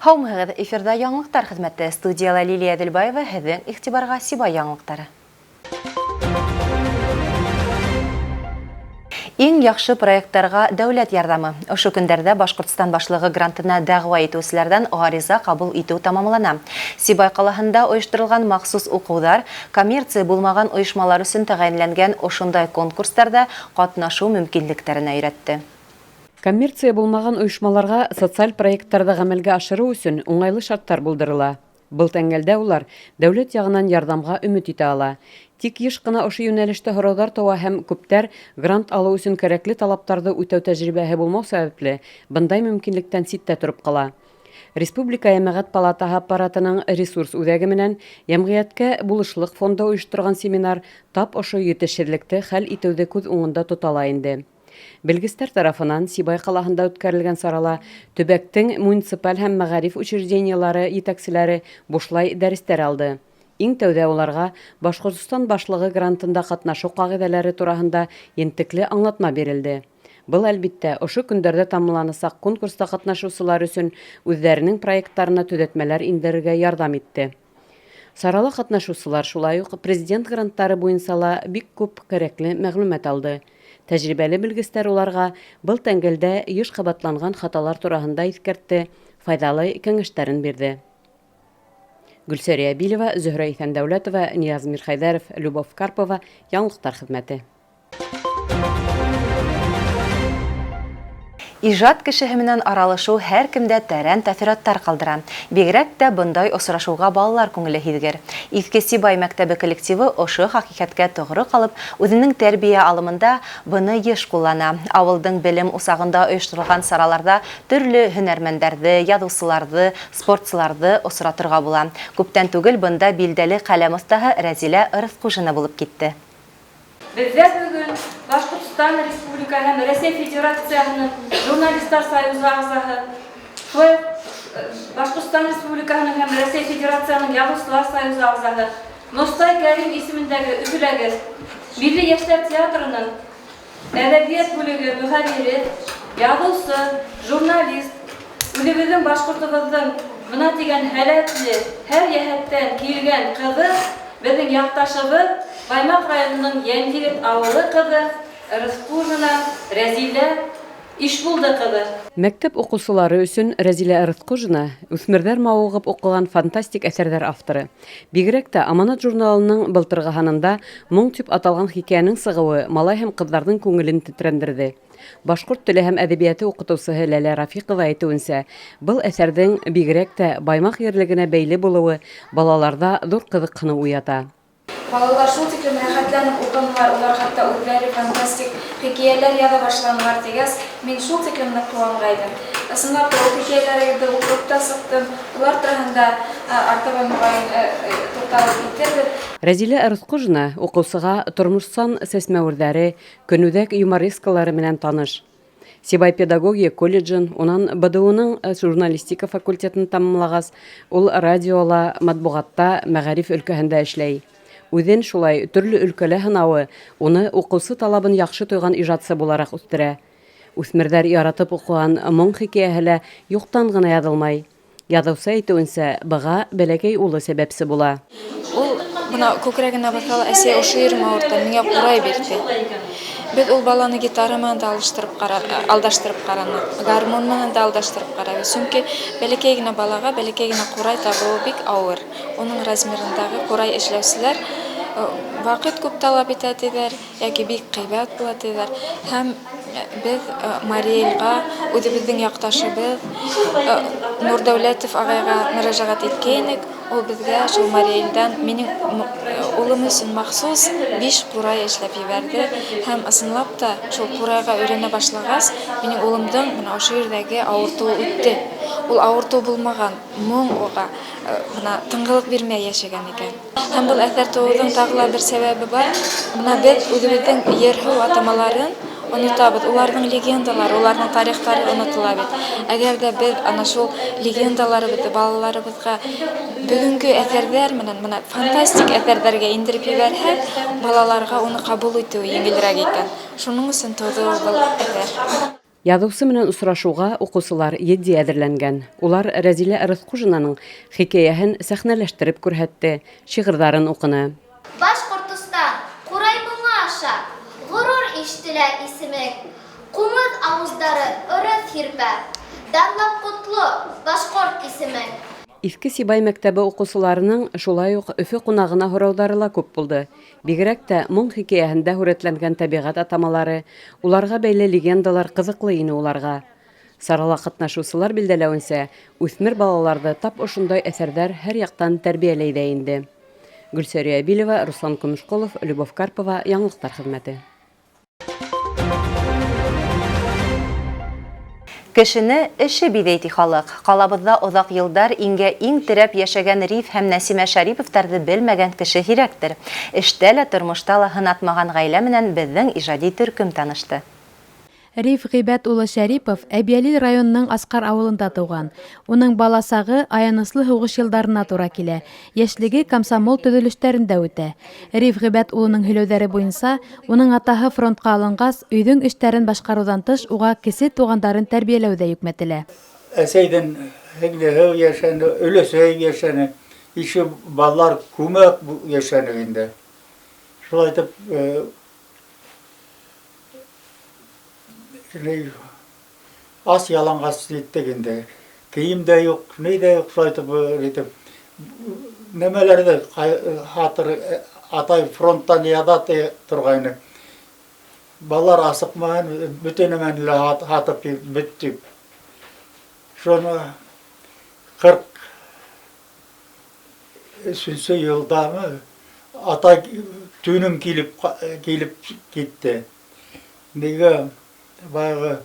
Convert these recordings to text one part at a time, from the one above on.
Һаумыһығыҙ! Эфирҙа яңылыҡтар хеҙмәте. Студияла Лилия Әҙелбаева, һеҙҙең иғтибарға Сибай яңылыҡтары. Иң яҡшы проекттарға дәүләт ярҙамы. Ошо көндәрҙә Башҡортостан Башлығы грантына дәғүә итеүселәрҙән ғариза ҡабул итеү тамамлана. Сибай ҡалаһында ойошторолған махсус уҡыуҙар коммерция булмаған ойошмалар өсөн тәғәйенләнгән ошондай конкурстарҙа ҡатнашыу мөмкинлектәренә өйрәтте. Коммерция булмаған ойошмаларға социаль проекттарҙы ғәмәлгә ашырыу өсөн уңайлы шарттар булдырыла. Был тәңгәлдә улар дәүләт яғынан ярҙамға өмөт итә ала. Тик йыш ҡына ошо йүнәлештә һорауҙар тыуа һәм күптәр грант алыу өсөн кәрәкле талаптарҙы үтәү тәжрибәһе булмау сәбәпле бындай мөмкинлектән ситтә тороп ҡала. Республика Йәмәғәт палатаһы аппаратының ресурс үҙәге менән Йәмғиәткә булышлыҡ фонды ойошторған семинар тап ошо етешһеҙлекте хәл итеүҙе күҙ уңында тота ла инде. Белгестәр тарафынан Сибай ҡалаһында үткәрелгән сарала төбәктең муниципаль һәм мәғариф учреждениелары етәкселәре бушлай дәрестәр алды. Иң тәүҙә уларға Башҡортостан Башлығы грантында ҡатнашыу ҡағиҙәләре тураһында ентекле аңлатма бирелде. Был, әлбиттә, ошо көндәрҙә тамамланасаҡ конкурста ҡатнашыусылар өсөн үҙҙәренең проекттарына төҙәтмәләр индерергә ярҙам итте. Сарала ҡатнашыусылар шулай уҡ Президент гранттары буйынса ла бик күп кәрәкле мәғлүмәт алды. Тәжрибәле белгестәр уларға был тәңгәлдә йыш ҡабатланған хаталар тураһында иҫкәртте, файҙалы кәңәштәрен бирҙе. Гөлсәрия Билева, Зөһрә Иҫәндәүләтова, Нияз Мирхәйҙәров, Любовь Карпова, Яңылыҡтар хеҙмәте. Ижад кешеһе менән аралашыу һәр кемдә тәрән тәьҫораттар ҡалдыра. Бигерәк тә бындай осрашыуға балалар күңеле һиҙгер. Иҫке Сибай мәктәбе коллективы ошо хәҡиҡәткә тоғро ҡалып, үҙенең тәрбиә алымында быны йыш ҡуллана. Ауылдың белем усағында ойошторолған сараларҙа төрлө һөнәрмәндәрҙе, яҙыусыларҙы, спортсыларҙы осратырға була. Күптән түгел бында билдәле ҡәләм оҫтаһы Рәзилә Ырыҫҡужина булып китте. Беҙҙә бөгөн Башҡортостан Республика һәм Рәсәй Федерацияһының Журналистар союзы ағзаһы, шулай уҡ Башҡортостан Республикаһының һәм Рәсәй Федерацияһының Яҙыусылар союзы ағзаһы, Мостай Кәрим исемендәге Өфөләге Милли йәштәр театрының әҙәбиәт бүлеге мөхәррире, яҙыусы, журналист, үҙебеҙҙең башҡортобоҙҙоң бына тигән һәләтле, һәр йәһәттән килгән ҡыҙы, беҙҙең яҡташыбыҙ, Баймаҡ районының Йәнйегет ауылы ҡыҙы Ырыҫҡужина Рәзилә Ишбулды ҡыҙы. Мәктәп уҡыусылары өсөн Рәзилә Ырыҫҡужина, үҫмерҙәр мауығып уҡыған фантастик әҫәрҙәр авторы. Бигерәк тә Аманат журналының былтырғы һанында Моң дип аталған хикәйәнең сығыуы малай һәм ҡыҙҙарҙың күңелен тетрәндерҙе. Башҡорт теле һәм әҙәбиәте уҡытыусыһы Ләлә Рафиҡова әйтеүенсә, был әҫәрҙең бигерәк тә Баймаҡ ерлегенә бәйле булыуы балаларҙа ҙур ҡыҙыҡһыныу уята. Балалар шул тиклем рәхәтләнеп уҡынылар, улар хатта үҙҙәре фантастик хикәйәләр яҙа башланылар тигәс, мин шул тиклем ныҡ ҡыуанғайным. Ысынлап та, ул хикәйәләрегеҙҙе уҡып та сыҡтым, улар тураһында артабан, мөғайын, туҡталып китербеҙ. Рәзилә Ырыҫҡужина уҡыусыға тормошсан сәсмәүерҙәре, көнүҙәк юморескалары менән таныш. Сибай педагогия колледжын, унан БДУның журналистика факультетын тамамлағас, ул радиола, матбуғатта, мәғариф өлкәһендә эшләй. Үҙен шулай төрлө өлкәлә һынауы уны уҡыусы талабын яҡшы тойған ижадсы булараҡ үҫтерә. Үҫмерҙәр яратып уҡыған Моң хикәйәһе лә юҡтан ғына яҙылмай. Яҙыусы әйтеүенсә, быға бәләкәй улы сәбәпсе була. Ул бына күкрәгенә баҫа ла, әсәй, ошо ерем ауырта, миңә ҡурай бир, ти. Беҙ ул баланы гитара менән дә алыштырып ҡара, алдаштырып ҡараныҡ, гармун менән дә алдаштырып ҡарабыҙ. Сөнки бәләкәй генә балаға бәләкәй генә ҡурай табыуы бик ауыр. Уның размерындағы ҡурай эшләүселәр ваҡыт күп талап итә, тиҙәр, йәки бик ҡыйбат була, тиҙәр. Һәм беҙ Мариэльға, үҙебеҙҙең яҡташыбыҙ Нурдәүләтов ағайға мөрәжәғәт иткәйнек. Ул беҙгә шул Мариэльдән минең улым өсөн махсус 5 ҡурай эшләп ебәрҙе. Һәм ысынлап та шул ҡурайға өйрәнә башлағас, минең улымдың бына ошо ерҙәге ауыртыуы үтте. Ул ауыртыу булмаған, моң уға бына тынғылыҡ бирмәй йәшәгән икән. Һәм был әҫәр тыуыуҙың тағы ла бер сәбәбе бар. Бына беҙ үҙебеҙҙең ер-һыу атамаларын онотабыҙ. Уларҙың легендалары, уларҙың тарихтары онотола бит. Әгәр ҙә беҙ ана шул легендаларыбыҙҙы балаларыбыҙға бөгөнгө әҫәрҙәр менән, бына фантастик әҫәрҙәргә индереп ебәрһәк, балаларға уны ҡабул итеү еңелерәк икән. Шуның өсөн тыуҙы был әҫәр. Яҙыусы менән осрашыуға уҡыусылар етди әҙерләнгән. Улар Рәзилә Ырыҫҡужинаның хикәйәһен сәхнәләштереп күрһәтте, шиғырҙарын уҡыны. Башҡортостан, ҡурай моңо аша, Ғорур ишетелә исемең. Ҡумыҙ ауыздары ырыҫ һирпә, Данлап ҡотло башҡорт исемең. Иҫке Сибай мәктәбе уҡыусыларының шулай уҡ Өфө ҡунағына һорауҙары ла күп булды. Бигерәк тә Моң хикәйәһендә һүрәтләнгән тәбиғәт атамалары, уларға бәйле легендалар ҡыҙыҡлы ине уларға. Сарала ҡатнашыусылар билдәләүенсә, үҫмер балаларҙы тап ошондай әҫәрҙәр һәр яҡтан тәрбиәләй ҙә инде. Гөлсәрия Әбилева, Руслан Көмөшҡолов, Любовь Карпова, Яңылыҡтар хеҙмәте. Кешене эше биҙәй, ти халыҡ. Ҡалабыҙҙа оҙаҡ йылдар иңгә иң терәп йәшәгән Риф һәм Нәсимә Шәриповтарҙы белмәгән кеше һирәктер. Эштә лә, тормошта ла һынатмаған ғаилә менән беҙҙең ижади төркөм танышты. Риф Ғибәт улы Шәрипов Әбйәлил районының Асҡар ауылында тыуған. Уның бала сағы аяныслы һуғыш йылдарына тура килә. Йәшлеге комсомол төҙөлөштәрендә үтә. Риф Ғибәт улының һөйләүҙәре буйынса, уның атаһы фронтҡа алынғас, өйҙөң эштәрен башҡарыуҙан тыш уға кесе туғандарын тәрбиәләү ҙә йөкмәтелә. Әсәйҙең һеңлеһе йәшәне, өләсәй йәшәне, ише балалар күмәк йәшәнек инде. Шулай итеп, ас яланғас еттек инде. Кейем дә юҡ, ни ҙә юҡ, шулай итеп, итеп нәмәләрҙе хатыр атай фронттан яҙа торғайны. Балалар асыҡмаған, бөтә нәмәне лә һатып бөттөк. Шуны 43-нсе йылдамы атай төнөм килеп килеп китте. Нигә баяғы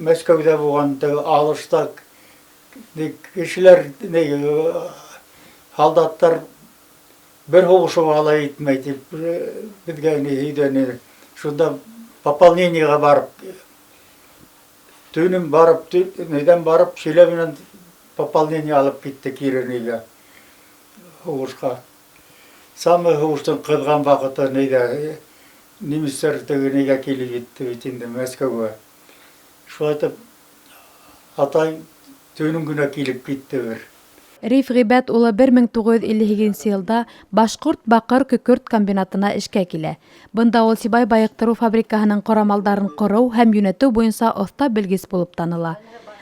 Мәскәүҙә булған алышта кешеләр һалдаттар бер һуғышып ала итмәй тип беҙгә ни һөйләне. Шунда пополнениеға барып төнөм барып, нейҙән барып, Шилә менән пополнение алып китте кире нейгә, һуғышҡа. Самый һуғыштың ҡыҙған ваҡыты нейҙә, немецтар теге нейгә килеп етте бит инде Мәскәүгә. Шулай итеп, атай төнөм генә килеп китте бер. Риф Ғибәт улы 1958 йылда Башҡорт баҡыр көкөрт комбинатына эшкә килә. Бында ул Сибай байыҡтырыу фабрикаһының ҡорамалдарын ҡороу һәм йүнәтеү буйынса оҫта белгес булып таныла.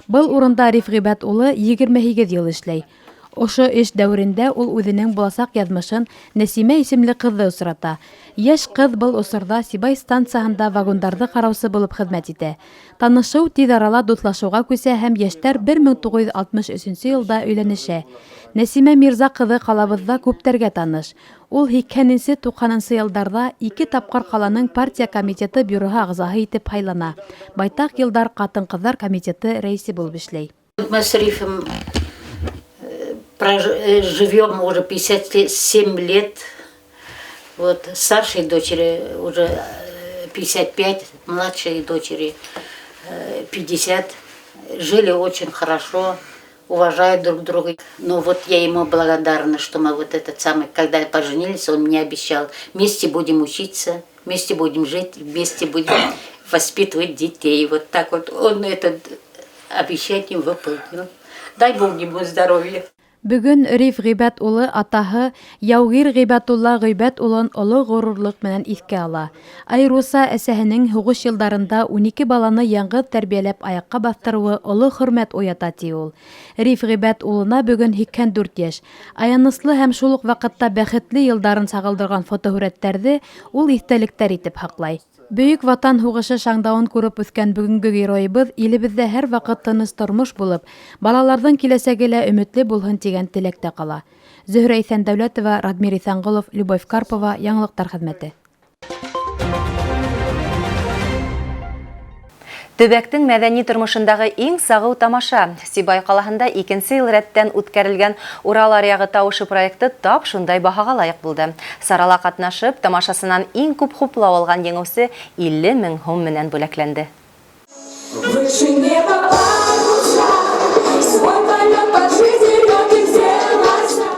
Был урында Риф Ғибәт улы 28 йыл эшләй. Ошо эш дәүерендә ул үҙенең буласаҡ яҙмышын Нәсимә исемле ҡыҙҙы осрата. Йәш ҡыҙ был осорҙа Сибай станцияһында вагондарҙы ҡараусы булып хеҙмәт итә. Танышыу тиҙ арала дуҫлашыуға күсә һәм йәштәр 1963 йылда өйләнешә. Нәсимә Мирза ҡыҙы ҡалабыҙҙа күптәргә таныш. Ул 80-90 йылдарҙа ике тапҡыр ҡаланың партия комитеты бюроһы ағзаһы итеп һайлана. Байтаҡ йылдар ҡатын-ҡыҙҙар комитеты рәйесе булып эшләй. Мы с Рифом живем уже 57 лет. Вот, старшей дочери уже 55, младшей дочери 50. Жили очень хорошо, уважают друг друга. Но вот я ему благодарна, что мы вот этот самый, когда поженились, он мне обещал, вместе будем учиться, вместе будем жить, вместе будем воспитывать детей. Вот так вот он это обещание выполнил. Дай Бог ему здоровья. Бөгөн Риф Ғибәт улы атаһы яугир Ғибәтулла Ғибәт улын оло ғорурлыҡ менән иҫкә ала. Айырыуса әсәһенең һуғыш йылдарында 12 баланы яңғыҙ тәрбиәләп аяҡҡа баҫтырыуы оло хөрмәт уята, ти ул. Риф Ғибәт улына бөгөн 84 йәш. Аяныслы һәм шул уҡ ваҡытта бәхетле йылдарын сағылдырған фотоһүрәттәрҙе ул иҫтәлектәр итеп һаҡлай. Бөйөк Ватан һуғышы шаңдауын күреп үҫкән бөгөнгө геройыбыҙ илебеҙҙә һәр ваҡыт тыныс тормош булып, балаларҙың киләсәге лә өмөтлө булһын тигән теләктә ҡала. Зөһрә Иҫәндәүләтова, Радмир Иҫәнғолов, Любовь Карпова, Яңылыҡтар хеҙмәте. Төбәктең мәҙәни тормошондағы иң сағыу тамаша. Сибай ҡалаһында икенсе йыл рәттән үткәрелгән Урал аръяғы тауышы проекты тап шундай баһаға лайыҡ булды. Сарала ҡатнашып, тамашасынан иң күп хуплау алған еңеүсе 50 мең һум менән бүләкләнде. Выше неба паруса, свой полет по жизни легких сделался.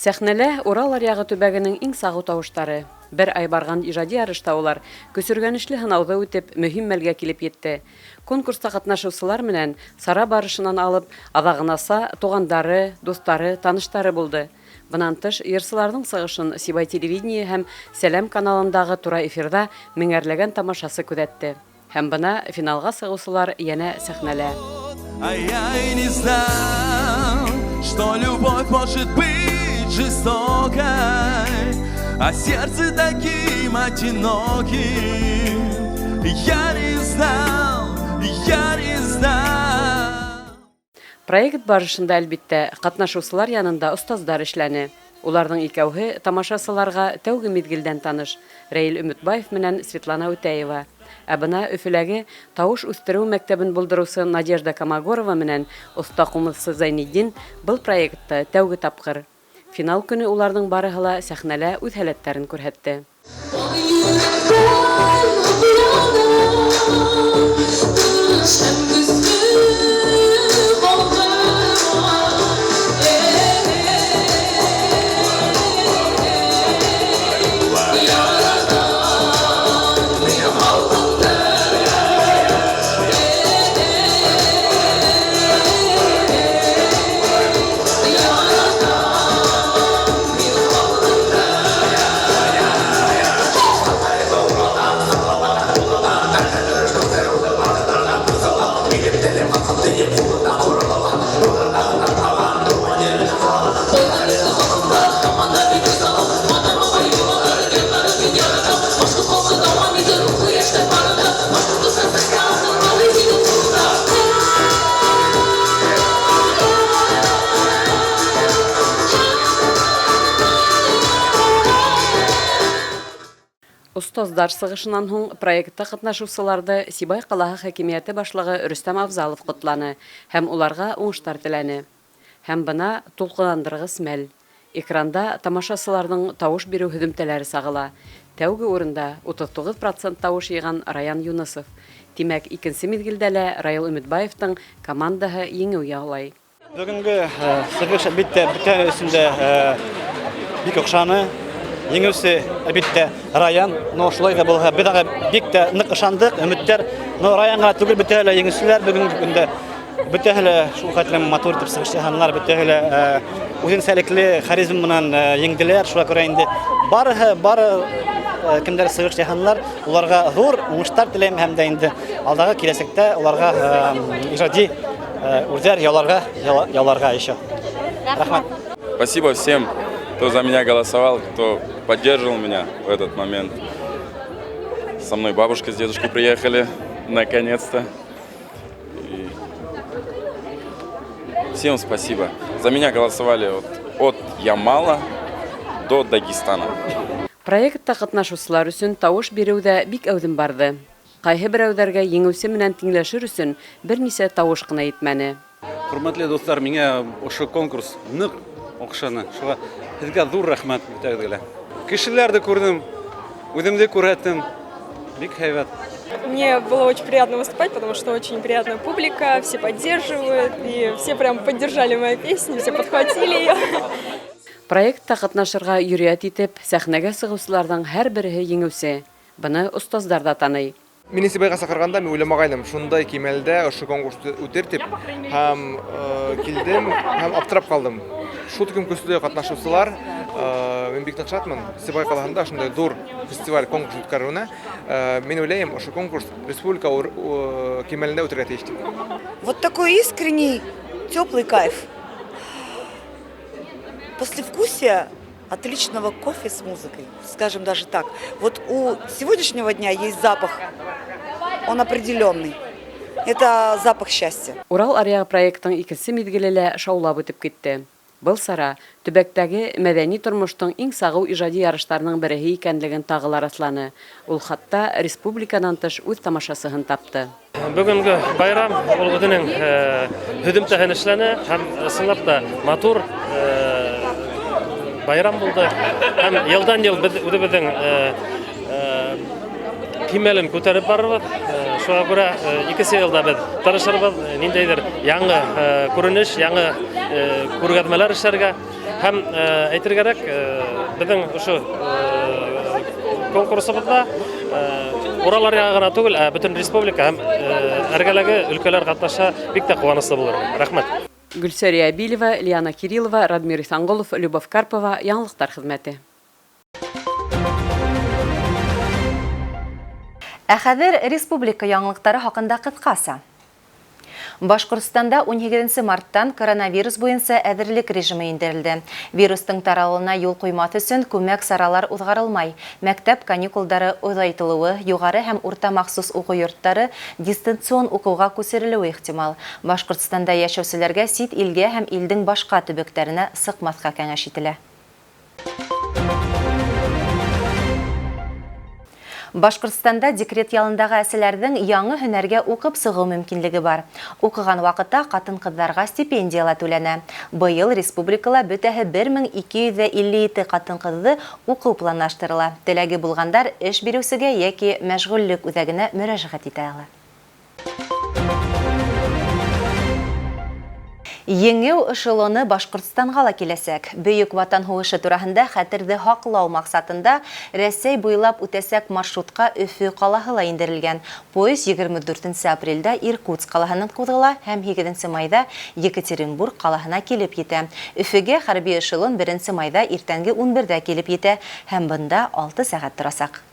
Сәхнәлә Урал аръягы төбәгенең иң сағыу тауыштары. Бер ай барған ижади ярышта улар көсөргәнешле һынауҙы үтеп, мөһим мәлгә килеп етте. Конкурста ҡатнашыусылар менән сара барышынан алып аҙағынаса туғандары, дуҫтары, таныштары булды. Бынан тыш, йырсыларҙың сығышын Сибай телевидение һәм Сәләм каналындағы тура эфирҙа меңәрләгән тамашасы күҙәтте. Һәм бына финалға сығыусылар йәнә сәхнәлә. А я и не знал, что любовь может быть жестокой, а сердце таким одиноким. Я не знал, я не знал. Проект барышында, әлбиттә, ҡатнашыусылар янында остаздар эшләне. Уларҙың икәүһе тамашасыларға тәүге миҙгелдән таныш Рәил Өмөтбаев менән Светлана Үтәева. Ә бына Өфөләге тауыш үҫтереү мәктәбен булдырыусы Надежда Комогорова менән оҫта ҡумыҙсы Зайнетдин был проектта тәүге тапҡыр. Финал көнө уларҙың барыһы ла сәхнәлә үҙ һәләттәрен күрһәтте. Остаздар сығышынан һуң проектта ҡатнашыусыларҙы Сибай ҡалаһы хакимиәте башлығы Рөстәм Авзалов ҡотланы һәм уларға уңыштар теләне. Һәм бына тулҡынландырғыс мәл. Экранда тамашасыларҙың тауыш биреү һөҙөмтәләре сағыла. Тәүге урында 39% тауыш йыйған Раян Юнысов. Тимәк, икенсе миҙгелдә лә Раил Өмөтбаевтың командаһы еңеү яулай. Бөгөнгө сығыш, әлбиттә, бөтә өсөн дә бик оҡшаны. Еңеүсе, әлбиттә, Раян, но шулай ҙа булһа, беҙ ага бик тә ныҡ ышандыҡ, өмөттәр. Но Раян ғына түгел, бөтәһе лә еңеүселәр бөгөнгө көндә. Бөтәһе лә шул хәтлем матур итеп сығыш яһанылар, бөтәһе лә үҙенсәлекле харизм менән еңделәр. Шуға күрә инде бары кемдәр сығыш яһанылар, уларға ҙур уңыштар теләйем һәм дә инде алдағы киләсәктә уларға ижади үрҙәр яуларға еще. Рәхмәт. Спасибо всем, кто за меня голосовал, кто поддерживал меня в этот момент. Со мной бабушка с дедушкой приехали, наконец-то. И всем спасибо. За меня голосовали от Ямала до Дагестана. Проектта ҡатнашыусылар өсөн тауыш биреү ҙә бик әүҙем барҙы. Ҡайһы берәүҙәргә еңеүсе менән тиңләшер өсөн бер нисә тауыш ҡына етмәне. Хөрмәтле дуҫтар, миңә ошо конкурс ныҡ оҡшаны. Шуға һеҙгә ҙур рәхмәт бөтәгеҙгә лә. Кешеләрҙе күрҙем, үҙемде күрһәттем. Бик һәйбәт. Мне было очень приятно выступать, потому что очень приятная публика, все поддерживают, и все прям поддержали мою песню, все подхватили ее. Проектта ҡатнашырға йөрәт итеп, сәхнәгә сығыусыларҙың һәр береһе еңеүсе. Быны остаздар ҙа таный. Мине Сибайға саҡырғанда мин уйламағайным, шундай кимәлдә ошо конкурс үтер тип, һәм килдем, һәм аптырап ҡалдым. Шул тиклем көслө ҡатнашыусылар, мин бик ныҡ шатмын. Сибай ҡалаһында ошондай ҙур фестиваль конкурс үткәреүенә. Мин уйлайым, ошо конкурс республика кимәлендә үтергә тейеш тип. Вот такой искренний, теплый кайф. Послевкусие отличного кофе с музыкой, скажем даже так. Вот у сегодняшнего дня есть запах, он определенный. Это запах счастья. Урал аръяғы проектының икенсе миҙгеле лә шаулап үтеп китте. Был сара төбәктәге мәҙәни тормоштоң иң сағыу ижади ярыштарының береһе икәнлеген тағы ла раҫланы. Ул хатта республиканан тыш үҙ тамашасыһын тапты. Бөгөнгө байрам ул үҙенең һөҙөмтәһен эшләне һәм ысынлап та матур байрам булды. Һәм йылдан йыл беҙ үҙебеҙҙең кимәлен күтәреп барырбыҙ. Шуға күрә икенсе йылда беҙ тырышырбыҙ ниндәйҙер яңы күренеш, яңы күргәҙмәләр эшләргә. Һәм әйтергә кәрәк, беҙҙең ошо конкурсыбыҙҙа Урал аръягы ғына түгел, ә бөтөн республика һәм эргәләге өлкәләр ҡатнаша, бик тә ҡыуаныслы булыр. Рәхмәт. Гөлсәрия Әбилева, Лиана Кириллова, Радмир Иҫәнғолов, Любовь Карпова, Яңылыҡтар хеҙмәте. Ә хәҙер республика яңылыҡтары хаҡында ҡыҫҡаса. Башҡортостанда 18 марттан коронавирус буйынса әҙерлек режимы индерелде. Вирустың таралыуына юл ҡуймаҫ өсөн күмәк саралар уҙғарылмай. Мәктәп каникулдары оҙайтылыуы, юғары һәм урта махсус уҡыу йорттары дистанцион уҡыуға күсерелеүе ихтимал. Башҡортостанда йәшәүселәргә сит илгә һәм илдең башҡа төбәктәренә сыҡмаҫҡа кәңәш ителә. Башҡортостанда декрет ялындағы әсәләрҙең яңы һөнәргә уҡып сығыу мөмкинлеге бар. Уҡыған ваҡытта ҡатын-ҡыҙҙарға стипендия ла түләнә. Быйыл республикала бөтәһе 1257 ҡатын-ҡыҙҙы уҡыу планлаштырыла. Теләге булғандар эш биреүсегә йәки мәшғүллек үҙәгенә мөрәжәғәт итә ала. Еңеү эшелоны Башҡортостанға ла киләсәк. Бөйөк Ватан һуғышы тураһында хәтерҙе һаҡлау маҡсатында Рәсәй буйлап үтәсәк маршрутҡа Өфө ҡалаһы ла индерелгән. Поезд 24 апрелдә Иркутск ҡалаһынан ҡуҙғала һәм 8 майҙа Екатеринбург ҡалаһына килеп етә. Өфөгә хәрби эшелон 1 майҙа иртәнге 11-дә килеп етә һәм бында 6 сәғәт торасаҡ.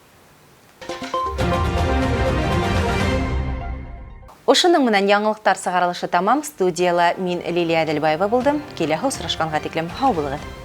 Ошоноң менән яңылыҡтар сығарылышы тамам. Студияла мин Лилия Әҙелбаева булдым. Киләһе осрашҡанға тиклем һау булығыҙ.